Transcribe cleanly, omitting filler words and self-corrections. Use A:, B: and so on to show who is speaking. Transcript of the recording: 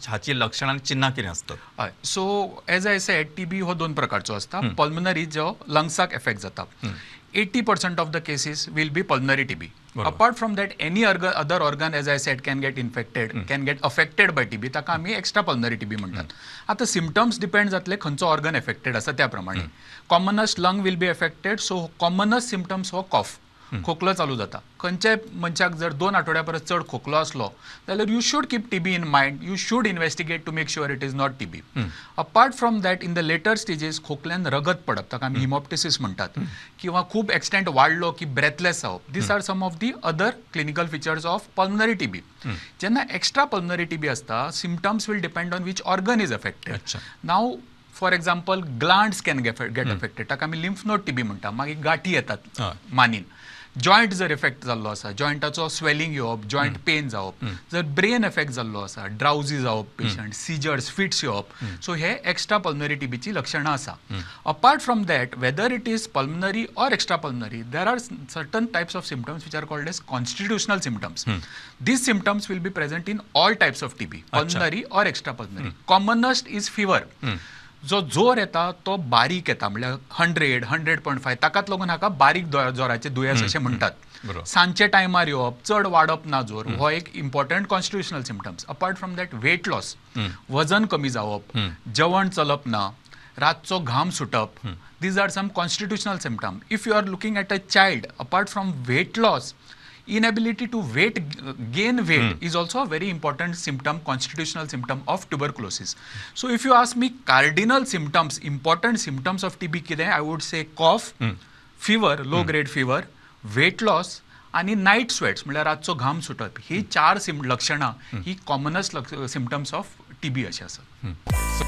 A: हाची लक्षणां आनी चिन्हां कितें आसतात?
B: हय, so as I said, TB हो दोन प्रकारचो आसता. पल्मनरी, जो लंग्साक एफेक्ट जाता, 80% of the cases will be pulmonary TB. Apart from that, any other organ, as I said, can get infected, can get affected by TB. ताका आमी extra pulmonary TB म्हणटात. आतां सिमटम्स डिपेंड जातले खंयचो organ affected आसा त्या प्रमाणे. Commonest, lung will be affected, so commonest symptoms हो कॉफ, खोकलो चालू जाता. खंयच्याय मनशाक जर 2 आठवड्या परस चड खोकलो आसलो जाल्यार you should keep TB in mind, you should investigate to make sure it is not TB. Apart from that, in the later stages खोकल्यान रगत पडप, ताका आमी हिमोप्टिसिस म्हणटात, किंवा खूब एक्सटेंट वाडलो की ब्रेथलेस जावप, these are some of the other clinical features of pulmonary TB. जेन्ना एक्स्ट्रा पल्मनरी टीबी आसता, symptoms will depend on which organ is affected. Now, for example, glands can get affected, ताका आमी lymph node TB म्हणटा, मागीर गांठी येतात मानीन. Joint जर effect जाल्लो आसा, जॉयंटाचो स्वेलिंग येवप, जॉयंट पेन जावप. जर ब्रेन एफेक्ट जाल्लो आसा, ड्रावजी जावप पेशंट, सिजर्स, फिट्स येवप. सो हे एक्स्ट्रा पल्मनरी टीबीची लक्षणां आसा. Apart from that, whether it is pulmonary or extra pulmonary, there are certain types of symptoms which are called as constitutional symptoms. These symptoms will be present in all types of TB, pulmonary or extra pulmonary. Commonest is fever. जो जोर येता तो बारीक येता, म्हणल्यार 100, 100.5. ताकाच लागून हाका बारीक जोराचें दुयेंस अशें म्हणटात. सांजचे टायमार येवप, चड वाडप ना जोर, हो एक important constitutional symptoms. Apart from that, weight loss, वजन कमी जावप, जेवण चलप ना, रातचो घाम सुटप, these are some constitutional symptom. If you are looking at a child, apart from weight loss, inability to weight gain weight is also a very important symptom, constitutional symptom of tuberculosis. So if you ask me cardinal symptoms, important symptoms of TB कितें, I would say cough, fever, low grade fever, weight loss आणि night sweats, म्हणल्यार रातचो घाम सुटप. ही चार लक्षणां ही commonest symptoms of TB अशें आसात.